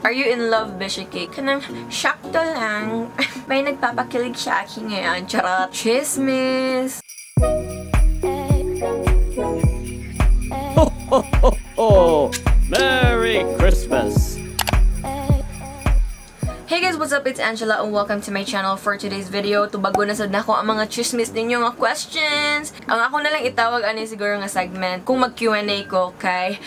Are you in love, Beshi Cake? Kanang sakto lang. May nagpapakilig sa akin ngayon. Charot. Chismis! Ho, ho, ho, ho! Merry Christmas! Hey guys, what's up? It's Angela and welcome to my channel. For today's video, tubago na sad nako ang mga chismis ninyo nga questions. Ang ako na lang itawag ani siguro nga segment kung mag-Q&A ko kay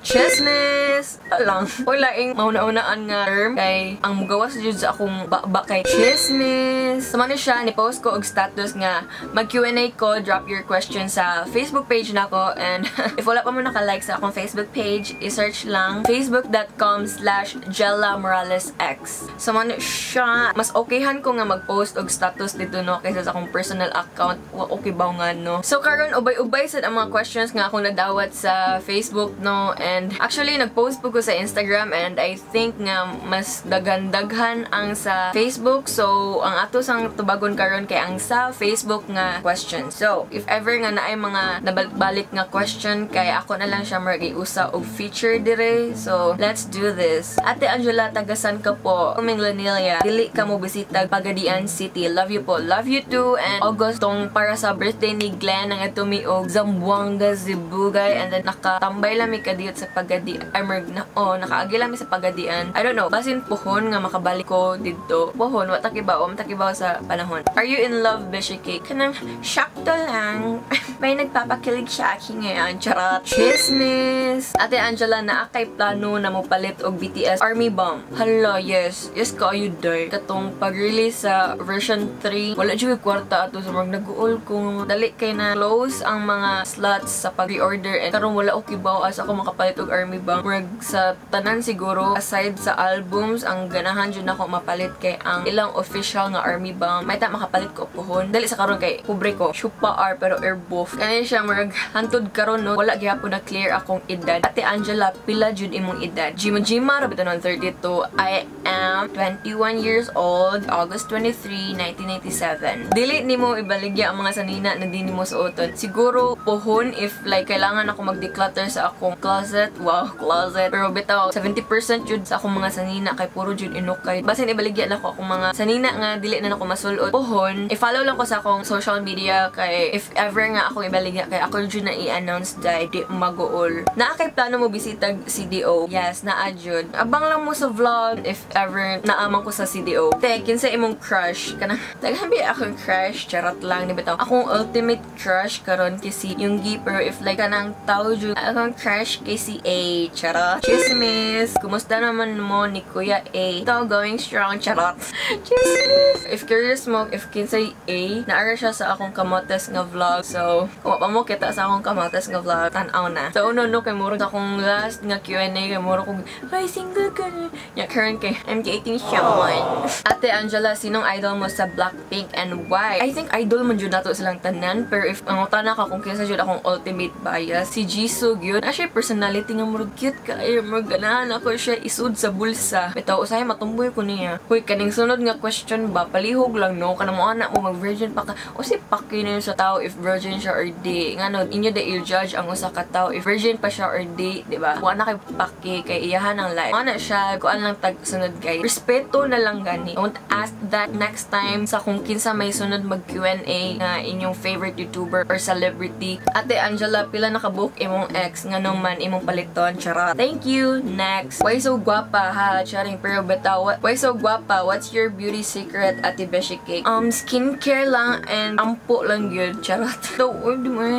#chismis. Lang. Wala ing mauna-unaan nga term kay ang mugawas jud sa akong baba kay chismis. So man siya, ni-post ko og status nga mag-Q&A ko, drop your question sa Facebook page nako, and if wala pa mo naka-like sa akong Facebook page, i-search lang facebook.com/JellaMoralesX. So man siya, mas okayhan ko nga mag-post og status dito no kaysa sa akong personal account. Wa okay ba nga no? So karon ubay-ubay sad ang mga questions nga akong nadawat sa Facebook no, and actually nag-post po ko sa Instagram and I think nga mas daghan-daghan ang sa Facebook. So ang ato sang tubagon karon kay ang sa Facebook nga question. So if ever nga naay mga nabalik-balik nga question kay ako na lang siya murag iusa og feature dire. So let's do this. Ate Angela, tagasan ka po? Minglanilla. Dili ka mo bisita Pagadian City. Love you po. Love you too. And August tong para sa birthday ni Glenn ang atumi og Zamboanga, Sibugay, and then nakatambay lang mi kadiyot sa Pagadian. Ay, na, oh, nakaagi lang mi sa Pagadian. I don't know. Basin pohon nga makabalik ko didto. Pohon, wa takibaw, wa takibaw sa panahon. Are you in love, Beshi Cake? Kanang sakto lang. May nagpapakilig sa akin ngayon. Charot. Chismis. Ate Angela, naa kay plano na mopalit og BTS Army Bomb? Hala, yes. Yes kaayo day. Katong pag-release sa version 3, wala jud kwarta ato sa mag nag-uol kung dali kay na close ang mga slots sa pag-reorder, and karon wala okay ba asa ako makapalit og Army Bomb. Murag sa tanan siguro aside sa albums ang ganahan jud nako mapalit kay ang ilang official nga Army Bomb. May ta makapalit ko pohon. Dali sa karon kay pobre ko. Shupa R pero airbuff. Kani siya murag hantud karon no, wala gihapon na clear akong edad. Ate Angela, pila jud imong edad? Jima Jima ra bitaw 32. I am 21 years old, August 23, 1997. Dili nimo ibaligya ang mga sanina na di nimo suoton? Siguro pohon if like kailangan ako mag-declutter sa akong closet. Wow, closet. Pero bitaw 70% jud sa akong mga sanina kay puro jud inukay. Basin ibaligya nako akong mga sanina nga dili na nako masulot. Pohon, i-follow lang ko sa akong social media kay if ever nga akong ibaligya kay ako jud na i-announce dahil di maguol. Naa kay plano mo bisitag CDO? Yes, naa jud. Abang lang mo sa vlog if ever naaman ko sa CDO. Te, kinsa imong crush? Kanang daghan ba akong crush? Charot lang ni bitaw. Akong ultimate crush karon kay si Yoongi, pero if like kanang tao jud akong crush kay si A. Charot. Chismis. Kumusta naman mo ni Kuya A? Ito going strong. Charot. Chismis. If curious mo if kinsay A, naara siya sa akong kamotes nga vlog. So, kung pa mo kita sa akong kamotes nga vlog, tan-aw na. So, uno no kay murag sa akong last nga Q&A kay murag kong ay single ka na. Ya current kay I'm dating someone. Ate Angela, sinong idol mo sa Blackpink and why? I think idol man jud nato silang tanan, pero if ang utana ka kung kinsa jud akong ultimate bias, si Jisoo gyud. Actually personality nga murag cute kaayo, murag ganahan ako siya isud sa bulsa. Bitaw usahay matumboy ko niya. Huy, kaning sunod nga question ba, palihog lang no, kanang mo anak mo mag virgin pa ka. O si paki na sa tao if virgin siya or di. Ngano inyo da i-judge ang usa ka tao if virgin pa siya or di, di ba? Wa na kay paki kay iyahan ang life. Ana siya, kuan lang tag sunod guys. Respeto na lang gani. I won't ask that next time sa kung kinsa may sunod mag Q&A nga inyong favorite YouTuber or celebrity. Ate Angela, pila nakabook imong ex nganong man imong paliton? Charot. Thank you. Next. Why so guwapa ha? Charing pero bitaw. Why so guwapa? What's your beauty secret, Ate Beshi Cake? Skincare lang and ampo lang yun. Charot. So,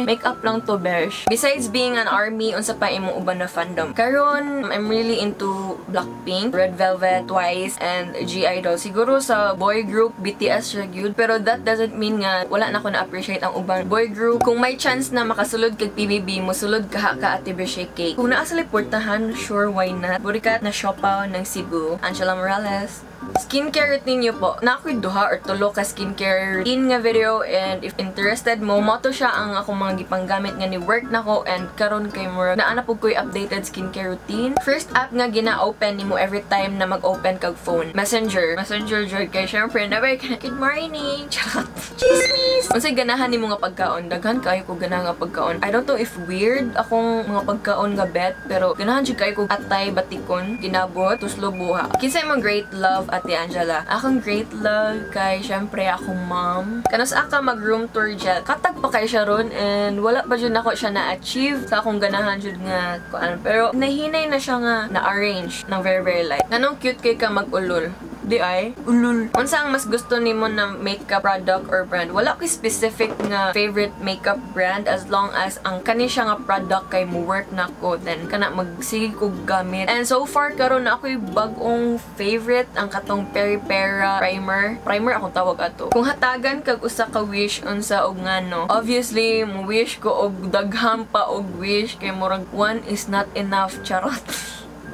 makeup lang to, besh. Besides being an army, unsa pa imong uban na fandom? Karon, I'm really into Blackpink, Red Velvet, Twice, and G-Idol. Siguro sa boy group, BTS siya gyud. Pero that doesn't mean nga wala na ko na-appreciate ang ubang boy group. Kung may chance na makasulod kag PBB, mosulod ka ka, Ate Beshi Cake? Kung naa sa liportahan, sure, why not? Burikat na siopaw ng Cebu. Angela Morales. Skincare routine niyo po. Naa ko'y duha or tulo ka skincare routine nga video, and if interested mo, mao to siya ang akong mga gipanggamit nga ni work nako, and karon kay murag naa na pud ko'y updated skincare routine. First app nga gina-open nimo every time na mag-open kag phone? Messenger. Messenger jud kay syempre nabay ka, "Good morning." Charot. Chismis. Unsay ganahan nimo nga pagkaon? Daghan kaayo ko ganahan nga pagkaon. I don't know if weird akong mga pagkaon nga bet, pero ganahan jud kaayo ko atay batikon, ginabot, tuslo buha. Kinsa imong great love, Ate Angela? Akong great love kay syempre akong mom. Kanus-a ka mag room tour, Jet? Katag pa kay siya ron and wala pa jud nako siya na-achieve sa akong ganahan jud nga kuan. Pero nahinay na siya nga na-arrange ng very very light. Nganong cute kay ka mag-ulol? Di ay? Ulol. Unsa ang mas gusto nimo na makeup product or brand? Wala ko specific nga favorite makeup brand, as long as ang kani siya nga product kay mo work na ko, then kana magsige ko gamit. And so far karon na ako'y bag-ong favorite, ang katong Peripera primer. Primer akong tawag ato. Kung hatagan kag usa ka wish, unsa og ngano? Obviously, mo wish ko og daghan pa og wish kay murag one is not enough. Charot.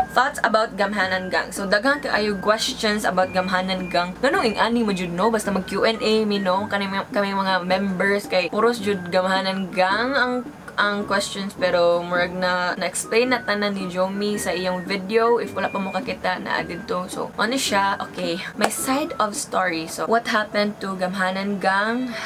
Thoughts about Gamhanan Gang? So, daghan kaayo questions about Gamhanan Gang. Nganong ing-ani mo jud, no? Basta mag Q&A mi, no? Kani kami mga members kay puros jud Gamhanan Gang ang questions, pero murag na na-explain na tanan ni Jomi sa iyang video. If wala pa mo kakita na didto. So, ano siya? Okay. My side of story. So, what happened to Gamhanan Gang?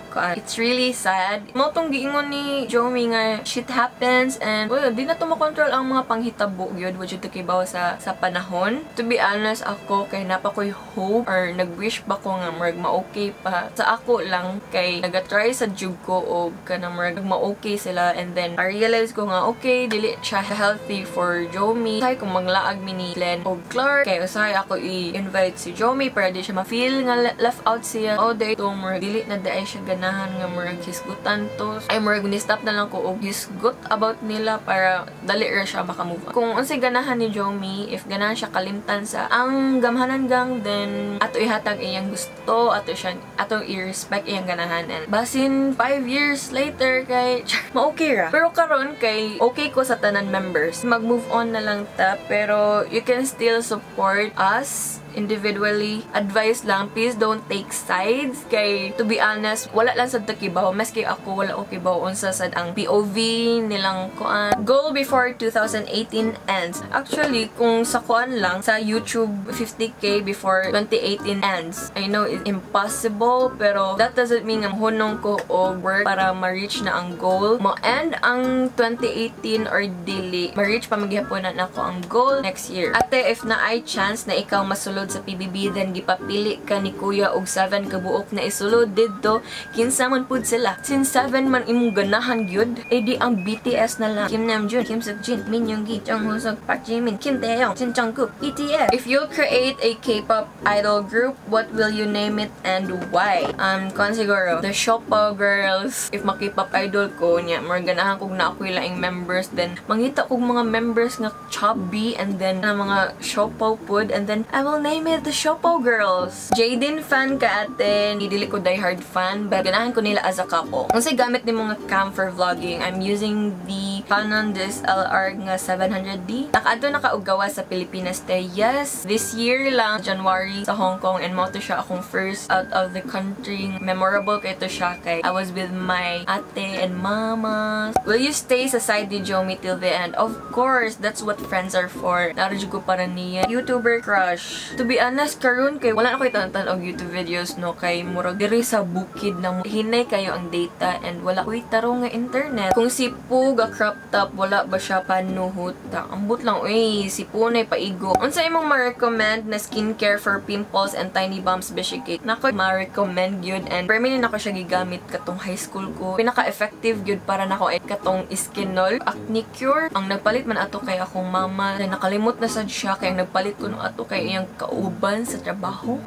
Kuan, it's really sad. Mao tong giingon ni Jomi nga shit happens and, well, di na to makontrol ang mga panghitabo gyud, wa jud kibaw sa panahon. To be honest, ako kay naa pa ko'y hope or nag-wish ba ko nga murag ma-okay pa. Sa ako lang kay naga-try sa jud ko og kanang murag ma-okay sila, and then I realize ko nga okay, dili siya healthy for Jomi. Usahay kung manglaag mi ni Glenn og Clark kay usahay ako i-invite si Jomi para di siya ma-feel nga left out siya. Oh, day to murag dili na diay siya ganahan nga murag hisgutan to. Ay, murag ni-stop na lang ko og hisgot about nila para dali ra siya maka-move on. Kung unsay ganahan ni Jomi, if ganahan siya kalimtan sa ang Gamhanan Gang, then ato ihatag iyang gusto, ato siya ato i-respect iyang ganahan, and basin 5 years later kay ma-okay ra. Pero karon kay okay ko sa tanan members. Mag-move on na lang ta, pero you can still support us individually. Advice lang, please don't take sides. Kay, to be honest, wala lang sad ta kibaw. Maski ako, wala ko kibaw unsa sad ang POV nilang kuan. Goal before 2018 ends? Actually, kung sa kuan lang, sa YouTube, 50K before 2018 ends. I know it's impossible, pero that doesn't mean nga hunong ko o work para ma-reach na ang goal. Mo-end ang 2018 or dili, ma-reach pa maghapon na nako ang goal next year. Ate, if naay chance na ikaw masulod sa PBB, then gipapili ka ni Kuya og 7 ka buok na isulod didto, kinsa man pud sila? Since 7 man imong ganahan gyud, eh di ang BTS na lang. Kim Namjoon, Kim Seokjin, Min Yoongi, Jung Hoseok, Park Jimin, Kim Taehyung, Jin Jungkook, BTS. If you'll create a K-pop idol group, what will you name it and why? Kuan siguro, the Siopao Girls. If ma-K-pop idol ko niya, more ganahan kog naa ko'y laing members, then mangita kog mga members nga chubby and then na mga siopao pud, and then I will name it the Siopao Girls. Jaden fan ka, ate? Dili ko diehard fan, but ganahan ko nila as a couple. Unsay gamit nimo nga cam for vlogging? I'm using the Canon DSLR nga 700D. Nakaadto na ka og gawas sa Pilipinas, te? Yes, this year lang, January, sa Hong Kong, and mao to siya akong first out of the country. Memorable kay to siya kay I was with my ate and mama. Will you stay sa side ni Jomi till the end? Of course, that's what friends are for. Naa ra jud ko para niya. YouTuber crush? To be honest, karon kay wala na ko'y tan og YouTube videos, no, kay murag diri sa bukid nang hinay kayo ang data and wala ko'y tarong nga internet. Kung si Pooh ga crop top, wala ba siya panuhot? Ambot lang, uy, si Pooh na'y paigo. Unsa imong ma-recommend na skincare for pimples and tiny bumps, Beshi Cake? Nako ma-recommend gyud and permanent nako siya gigamit katong high school ko. Pinaka-effective gyud para nako ay katong Skinol Acne Cure. Ang nagpalit man ato kay akong mama na nakalimot na sad siya kay ang nagpalit ko no ato kay iyang kauban sa trabaho.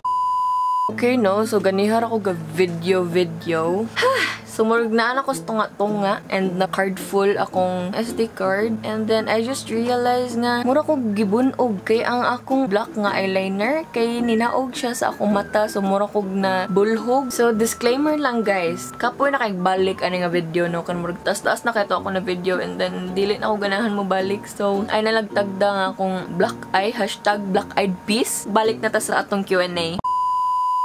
Okay, no? So, ganihar ako ga video video. So murag naa na ko sa tunga-tunga and na card full akong SD card, and then I just realized nga mura ko gibunog kay ang akong black nga eyeliner kay ninaog siya sa akong mata, so mura kog na bulhog. So disclaimer lang, guys, kapoy na kay balik ani nga video, no, kan murag taas-taas na kaayo ako na video and then dili na ako ganahan mo balik. So ay nalagtagda nga akong black eye, #BlackEyedPeas. Balik na ta sa atong Q&A.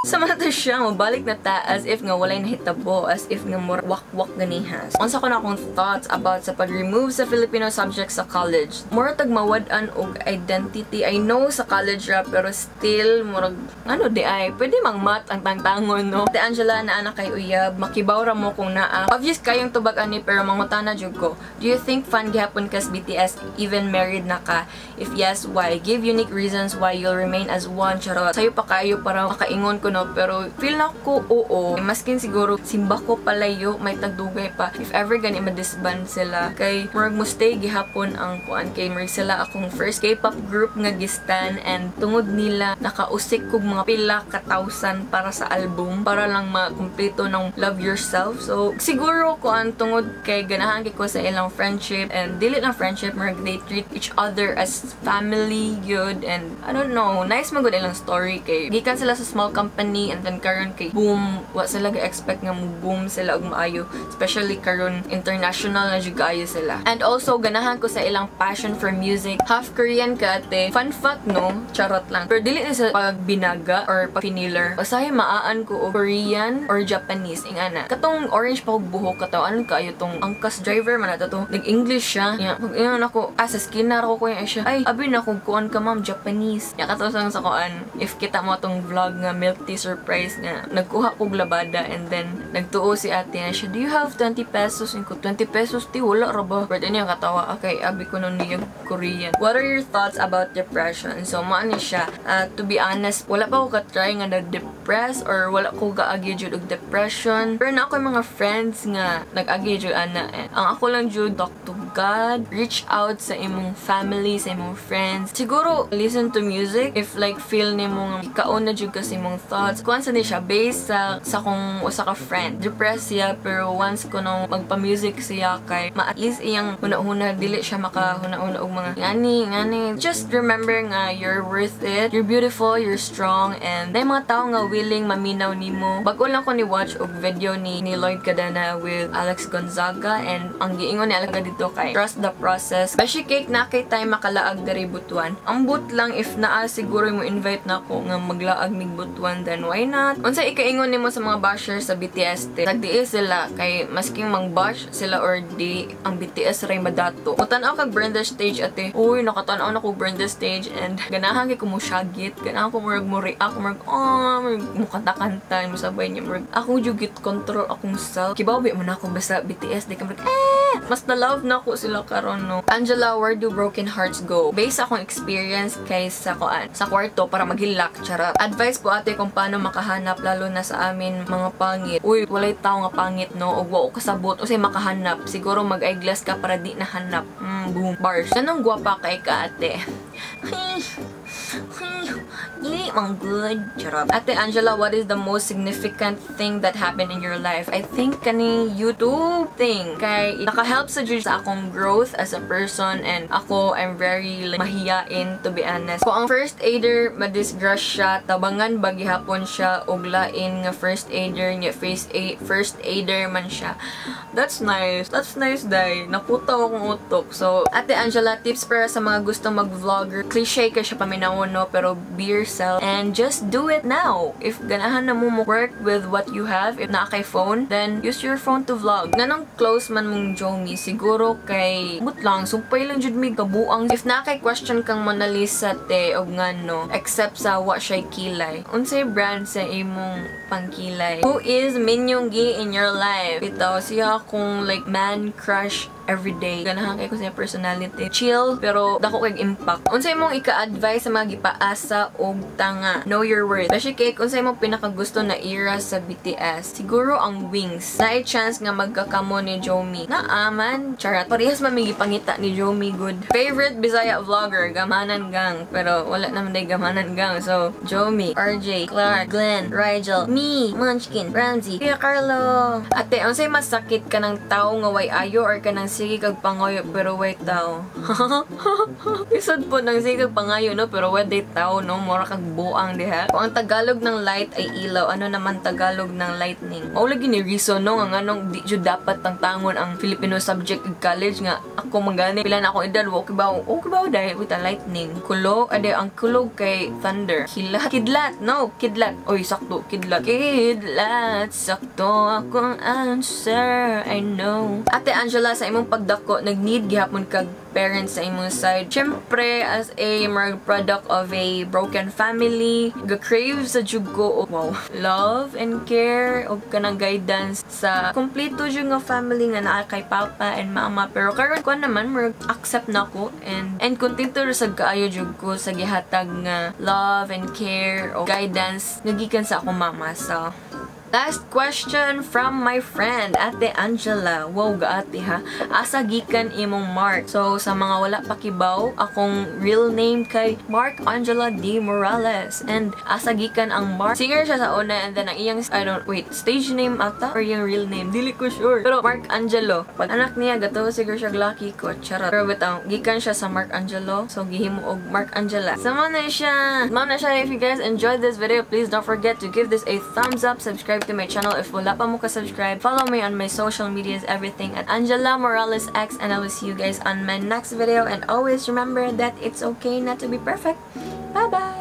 Sama to siya, mabalik na ta as if nga walay nahitabo, as if nga mura wakwak ganiha. Unsa ko na akong thoughts about sa pag-remove sa Filipino subjects sa college? Mura tag mawad-an og identity. I know sa college ra, pero still, murag, ano di ay, pwede mang math ang tangtangon, no? Ate Angela, naa na kay uyab, makibaw ra mo kung naa. Obvious kayong tubag ani, pero mangutana jud ko. Do you think fan gihapon kas BTS even married na ka? If yes, why? Give unique reasons why you'll remain as one. Charot. Sayo pa kayo para makaingon ko, no, pero feel na ko oo. Maskin siguro simba ko palayo, may tagdugay pa. If ever gani ma-disband sila, kay murag mo stay gihapon ang kuan, kay murag sila akong first K-pop group nga gistan and tungod nila nakausik kog mga pila ka thousand para sa album para lang makumpleto ng Love Yourself. So siguro kuan, tungod kay ganahan kay ko sa ilang friendship, and dili lang friendship, murag they treat each other as family good, and I don't know, nice man gud ilang story kay gikan sila sa small company and then karon kay boom, wa sila ga-expect nga mo boom sila og maayo, especially karon international na jud kaayo sila. And also ganahan ko sa ilang passion for music. Half Korean ka, ate? Fun fact, no, charot lang, pero dili ni sa pagbinaga or pag-finiler, usahay maaan ko og Korean or Japanese ingana. Katong orange pa og buhok kato, ano kaayo tong angkas driver man ato to, nag-English siya nya. Pag ingon ako, ah, sa skinner ko ko siya, ay abi na kog kuan ka, ma'am, Japanese nya. Kato sa kuan, if kita mo atong vlog nga milk tea surprise nga nagkuha kog labada and then nagtuo si ate na siya, "Do you have 20 pesos?" Ko, "20 pesos ti, wala ra ba?" But ano yung katawa, okay, abi ko nun niya Korean. What are your thoughts about depression? So maani siya, to be honest, wala pa ko ka-try nga na-depress or wala ko gaagi jud og depression, pero na ako mga friends nga nag-agi jud ana. And ang ako lang jud, talk to God, reach out sa imong family, sa imong friends. Siguro listen to music if like feel nimo nga kaon na jud ka sa imong thoughts. Kuan sa ni siya, based sa kung usa ka friend. Depressed siya, pero once ko nung magpa-music siya kay ma at least iyang huna-huna, dili siya makahuna-huna og mga ngani ngani. Just remember nga you're worth it. You're beautiful, you're strong, and may mga tao nga willing maminaw nimo. Bag-o lang ko ni watch og video ni Lloyd Cadena with Alex Gonzaga, and ang giingon ni Alex dito kay trust the process. Beshi Cake, na kay time makalaag diri Butuan? Ambot lang, if naa siguro mo invite na ako nga maglaag mig Butuan, then why not? Unsa ikaingon nimo sa mga bashers sa BTS, te? Nagdiis sila kay masking mang-bash sila or di, ang BTS ray madato. Mutan-aw kag Burn the Stage, ate? Uy, nakatan-aw na ko Burn the Stage and ganahan kay ko mo syagit, ganahan ko murag mo react, murag oh, murag mo kanta-kanta, mo sabay niya, murag ako jud git control akong self. Kibaw mo na ako basta BTS di ka murag eh, mas na love na ako sila karon, no. Angela, where do broken hearts go? Based sa akong experience kay sa kuan, sa kwarto para maghilak, charot. Advice po, ate, kung paano makahanap lalo na sa amin mga pangit. Uy, walay tao nga pangit, no, ug wa ko kasabot usay makahanap. Siguro mag-eyeglass ka para di nahanap. Boom. Bars. Anong gwapa kay ka, ate? Dili man good. Charot. Ate Angela, what is the most significant thing that happened in your life? I think kani YouTube thing. Kay naka-help sa jud sa akong growth as a person, and ako, I'm very like, mahiyain, to be honest. Kung ang first aider madisgrasya, tabangan ba gihapon siya og lain nga first aider niya, face a first aider man siya? That's nice. That's nice, day. Naputaw akong utok. So, Ate Angela, tips para sa mga gusto mag-vlogger. Cliche ka siya paminawon, no? Pero be yourself and just do it now. If ganahan na mo mo work with what you have, if naa kay phone, then use your phone to vlog. Nganong close man mong Jomi, siguro kay but lang, sumpay lang jud mi kabuang. If naa kay question kang Mona Lisa, te, og ngano, except sa wa siya kilay. Unsay brand sa imong pangkilay? Who is Min Yoongi in your life? Ito, siya akong like man crush. every day. Ganahan kay ko sa personality. Chill, pero dako kay impact. Unsa imong ika-advise sa mga gipaasa og tanga? Know your worth. Beshi Cake, unsa imong pinakagusto na era sa BTS? Siguro ang Wings. Naay chance nga magkakamo ni Jomi? Naaman. Charot. Parehas man mi gipangita ni Jomi good. Favorite Bisaya vlogger? Gamanan Gang. Pero wala naman day Gamanan Gang. So, Jomi, RJ, Clark, Glenn, Rigel, me, Munchkin, Ramsey, Kuya Carlo. Ate, unsay mas sakit, kanang tao nga way ayo or kanang sige kag pangayo pero way tao? Isod po nang sige kag pangayo, no, pero way day tao, no, mura kag buang diha. Kung ang Tagalog ng light ay ilaw, ano naman Tagalog ng lightning? Mao lagi ni reason, no, nga nganong di jud dapat tangtangon ang Filipino subject in college nga ako mangani pila na akong edad, okay ba, okay ba dahil with a lightning. Kulo, ade ang kulog kay thunder. Kilat, kidlat, no, kidlat. Oy, sakto, kidlat. Kidlat, sakto akong answer, I know. Ate Angela, sa imong pagdako, nag-need gihapon kag parents sa imong side? Siyempre, as a murag product of a broken family, ga-crave sa jud ko og, wow, love and care og kanang guidance sa kompleto jud nga family nga naa kay papa and mama. Pero karon ko naman, murag accept na ko and kontento ra sad kaayo jud ko sa gihatag nga love and care o guidance nga gikan sa akong mama. So, last question from my friend, Ate Angela. Wow, gaate ha. Asa gikan imong Mark? So, sa mga wala pa kibaw, akong real name kay Mark Angela D. Morales. And asa gikan ang Mark? Singer siya sa una and then ang iyang, I don't, wait, stage name ata? Or yung real name? Dili ko sure. Pero Mark Angelo. Pag anak niya, gato siguro siya lucky ko. Charot. Pero bitaw, gikan siya sa Mark Angelo. So, gihimo og Mark Angela. So, mao na siya. Mao na siya. If you guys enjoyed this video, please don't forget to give this a thumbs up, subscribe to my channel if wala pa mo ka-subscribe. Follow me on my social medias, everything at Angela Morales X, and I will see you guys on my next video. And always remember that it's okay not to be perfect. Bye-bye!